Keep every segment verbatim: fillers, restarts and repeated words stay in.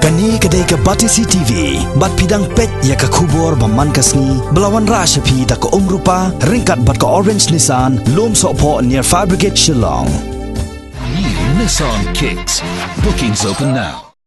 Kane ka dei ka Batesi T V, bad phi dang peit ïa ka khubor ba man ka sngi, ba la wanrah sha phi da ka Umrupa, ryngkat bad ka Orange Nissan, Lumsohphoh near Fire Brigade Shillong. New Nissan Kicks. Bookings open now.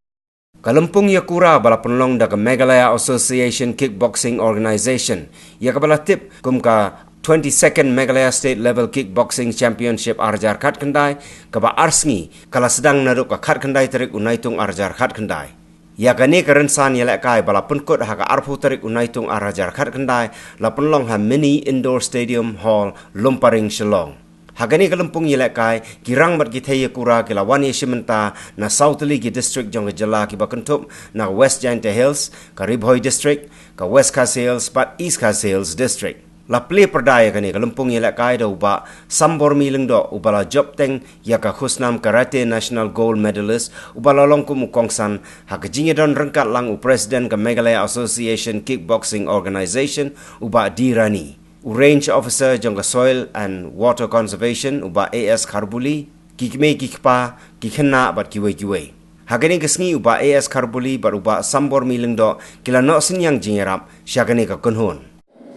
Ka lympung ïakura ba la pynlong da ka Meghalaya Association Kickboxing Organisation, ïa kaba la tip kum ka twenty-second Meghalaya State Level Kickboxing Championship ar hajar khatkhyndai, kaba ar sngi, ka la sdang naduh ka khatkhyndai tarik u Naitung ar hajar khatkhyndai. Ïa kane ka rynsan ïalehkai ba la pynkut ha ka arphew tarik u Naitung ar hajar khatkhyndai, la pynlong ha Mini Indoor Stadium Hall, Lumparing, Shillong. Ha kane ka lympung ïalehkai, ki rang bad ki thei ïakura ki la wan ïashim bynta na saw tylli ki district jong ka jylla kiba kynthup na ka West Jaintia Hills, ka Ri Bhoi District, ka West Khasi Hills bad East Khasi Hills District. La plie pyrda ïa kane ka lympung ïalehkai da u Bah Sambormi Lyngdoh, uba la jop teng ïa ka khusnam Karate National Gold Medalist, uba la long kum u kongsan ha ka jingïadon ryngkat lang u President ka Meghalaya Association Kickboxing Organisation, u Bah D Rani, u Range Officer jong ka Soil and Water Conservation, u Bah A S Kharbuli, ki kmie ki kpa, ki khynnah bad kiwei kiwei. Ha kane ka sngi u Bah A S Kharbuli bad u Bah Sambormi Lyngdoh ki la noh synñiang jingïarap sha kane ka kynhun.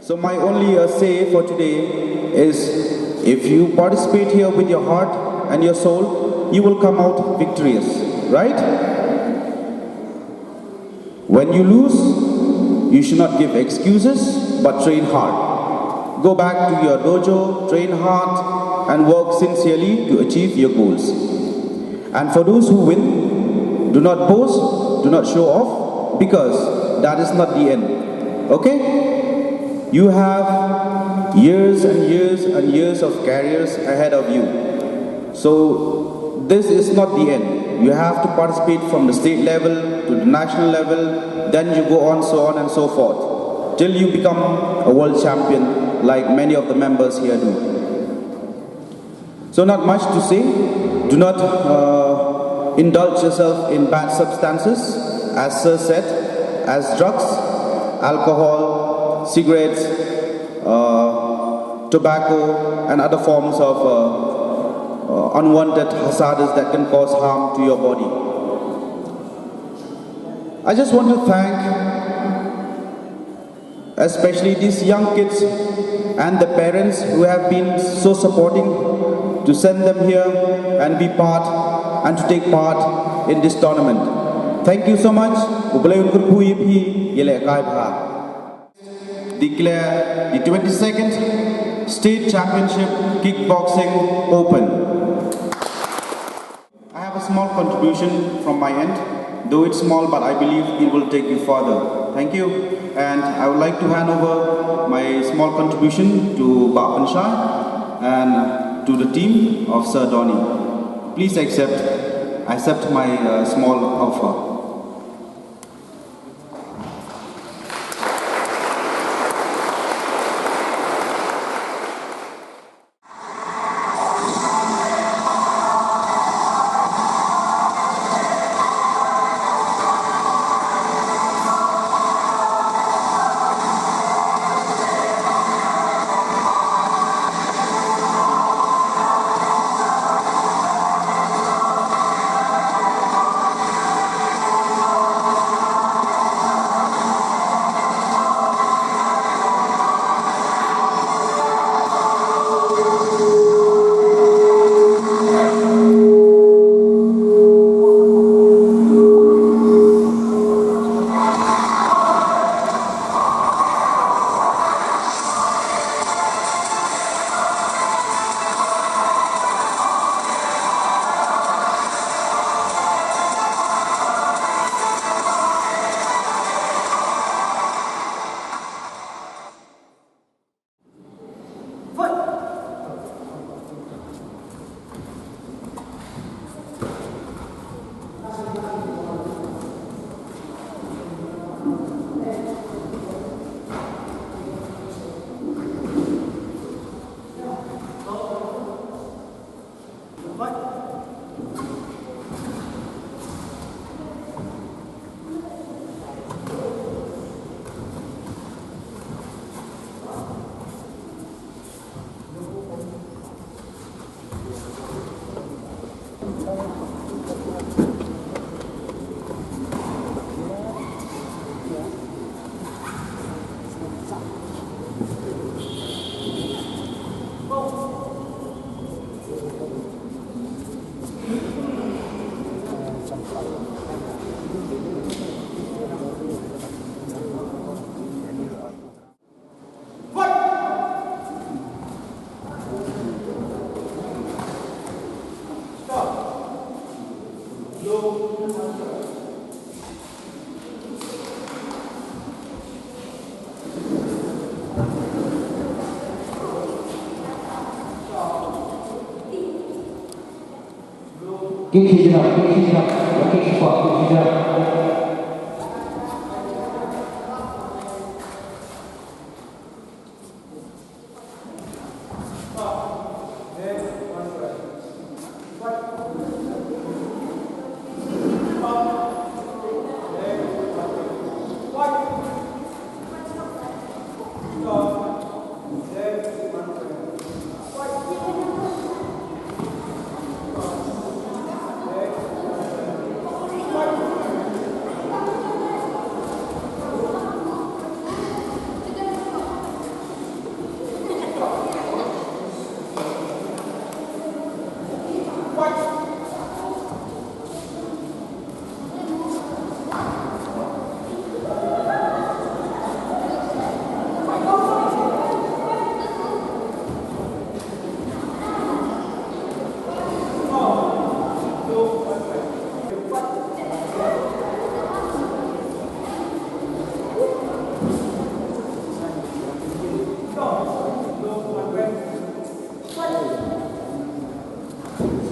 So my only, uh, say for today is, if you participate here with your heart and your soul, you will come out victorious, right? When you lose, you should not give excuses, but train hard. Go back to your dojo, train hard, and work sincerely to achieve your goals. And for those who win, do not boast, do not show off, because that is not the end. Okay? You have years and years and years of careers ahead of you. So, this is not the end. You have to participate from the state level to the national level, then you go on, so on and so forth, till you become a world champion like many of the members here do. So not much to say. Do not, uh, indulge yourself in bad substances, as Sir said, as drugs, alcohol, cigarettes, uh, tobacco, and other forms of, uh, uh, unwanted hazards that can cause harm to your body. I just want to thank especially these young kids and the parents who have been so supporting to send them here and be part and to take part in this tournament. Thank you so much. U Blei un kyrkhu ïa phi, ïalehkai bha. Declare the twenty-second State Championship Kickboxing Open. I have a small contribution from my end, though it's small, but I believe it will take you further. Thank you. And I would like to hand over my small contribution to Bah Panshai and to the team of Sir Donny. Please accept, accept my, uh, small offer.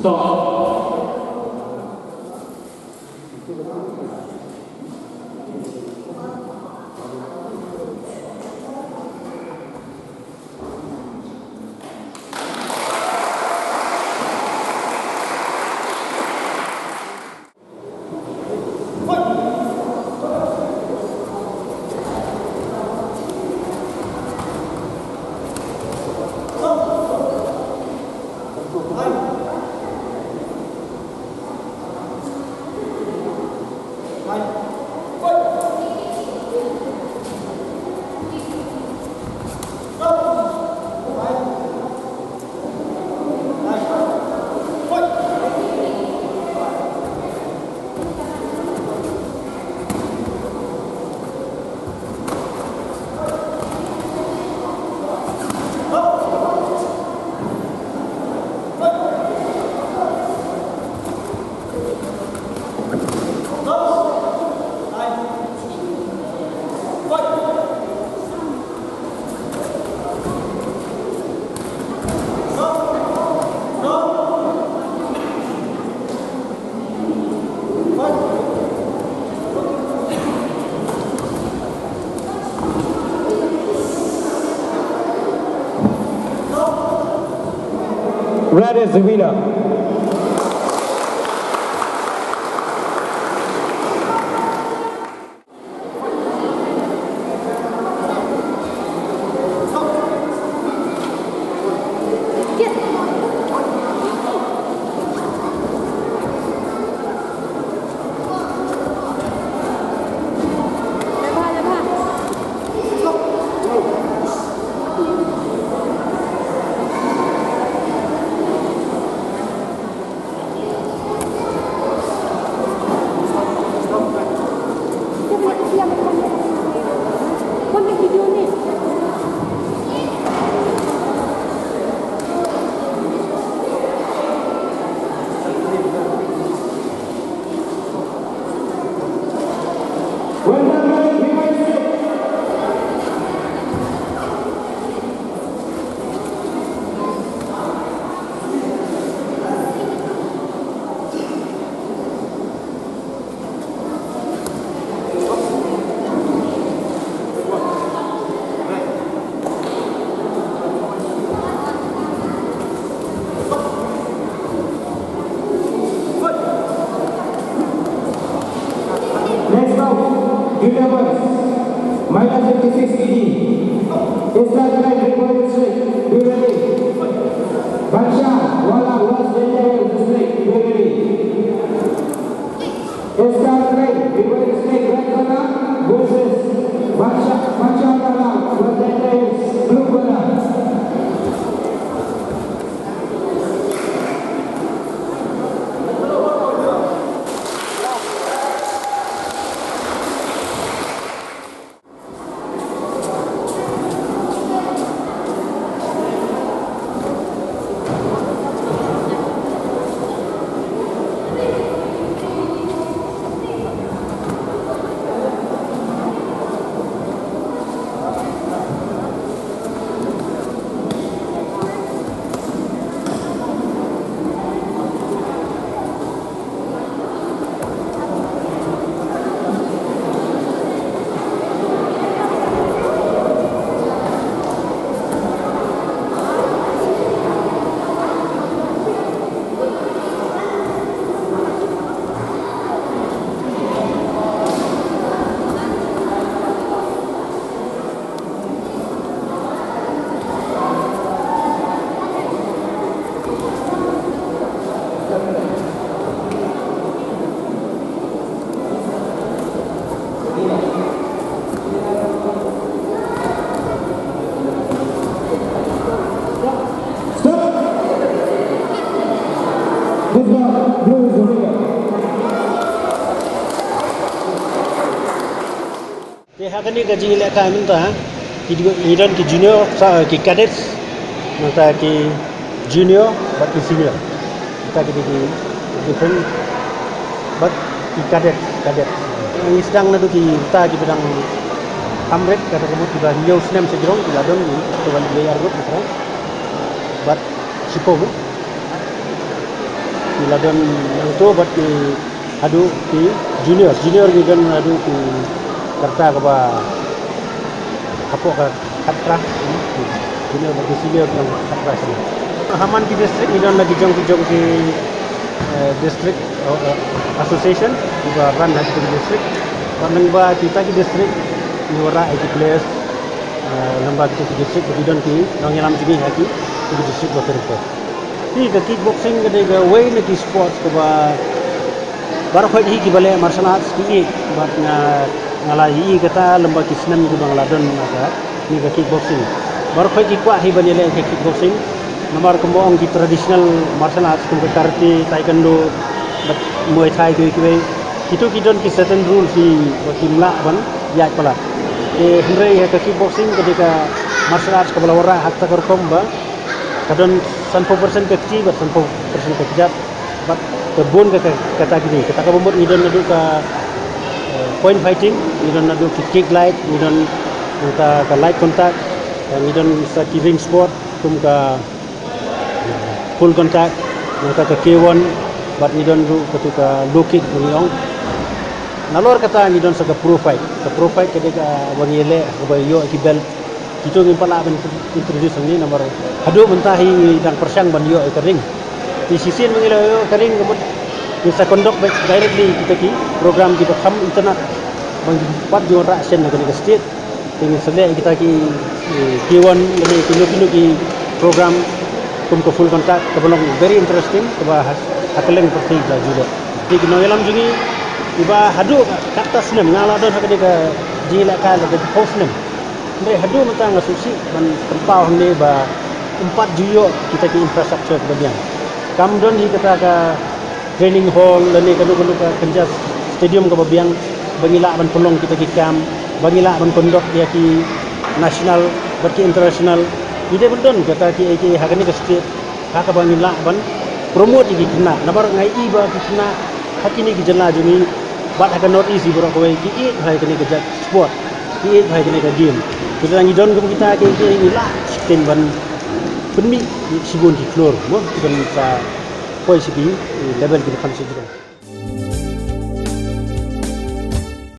Stop. Red is the winner. Next bout, junior boys, minus fifty-six kg. Eastern Clan, Ri Bhoi District, be ready. Bansha Wala, West Jaintia Hills District, be ready. Eastern Clan, Ri Bhoi District, red corner, versus Bansha, Bansha Wala, West Jaintia Hills, blue corner. Ha kane ka jingïalehkai mynta, ki ju-, ngi don ki junior, sa, ki cadets, nangta ki junior bad ki senior. Kita ki dei ki different, bad ki cadet, cadet. Ngi sdang naduh kita kiba dang hamret, kata ka mut kiba hynñiew snem sha jrong ki la don, ki, kiba la ïa arngut ki sdang. Bad shiphew ki la don nangto, bad ki haduh ki junior, junior ngi don haduh ki rta kaba hapoh ka khatphra, junior bad ki senior ki don khatphra snem. Ha man ki district ngi don la ki jong ki jong ki, eh, district, eh, eh, association kiba run ha ki district. Bad lyngba kita ki district ngi wanrah ïa ki players, eh, lyngba kita ki district, bad ngi don ki nongïalam jong ngi ha ki, ki district bapher bapher. Hi ka kickboxing ka dei kawei na ki sports kaba baroh khoit hi kiba leh martial arts ki ïeit, bad nga, nga la ïohi kata lyngba ki snem kiba nga la don ha kane ka kickboxing. Baroh khoit ki kwah hi ban ïaleh ka kickboxing. Namar kumba ong ki traditional martial arts kum ka karate, taekwondo, bad muay thai kiwei kiwei. Kito ki don ki certain rules hi ba kim lah ban ïaid palat. Te hynrei ha ka kickboxing ka dei ka martial arts kaba la wanrah ha kata ka rukom ba ka don sanphew percent ka kti bad sanphew percent ka kjat. Bad ka bun ka, ka, kata kine, kata kaba mut ngi don naduh ka, eh, point fighting, ngi don naduh ki kick light, ngi don nangta ka light contact, eh, ngi don sa ki ring sport kum ka full contact, nangta ka K one, bad ngi don ruh katu ka low kick ba ngi ong. Nalor kata ngi don sa ka pro fight, ka pro fight ka dei kaba ngi leh kaba ïoh ki belt. Kito ngim pat lah ban introduce hangne namar haduh mynta hi ngi dang pyrshang ban ïoh ïa ka ring. Te shisien ba ngi la ïoh ïa ka ring ka mut ngin sa conduct ba directly kita ki program kiba kham itynnad ba ngim pat ju wanrah shen na kane ka state. Te ngin sa leh ïa kita ki, eh, K one lane kino kino ki program kum ka full contact kaba long very interesting kaba ha, ha kylleng pyrthei ka la ju leh. Te ki nongïalam jong ngi kiba haduh katta snem nga la don ha kane ka jingïalehkai la ka phew snem. Hynrei haduh mynta nga sngewsih ban pynpaw hangne ba ym pat ju ïoh kita ki infrastructure kaba biang. Kam don hi kata ka training hall lane kano kano ka kynja stadium kaba biang ba ngi lah ban pynlong kita ki camp, ba ngi lah ban conduct ïa ki national bad ki international. Ngi dei ban don kata ki, ki ha kane ka state ha kaba ngin lah ban promote ïa ki khynnah. Namar nga ïohi ba ki khynnah ha kine ki jylla jong ngi bad ha ka North East baroh kawei ki ïeit bha ïa kane ka jait sport, ki ïeit bha ïa kane ka game. Te lada ngi don kum kita ki, ki ngi lah shiteng ban pynmih shibun ki klur, mo, ki ban sa poi sha ki level kiba kham sha ki.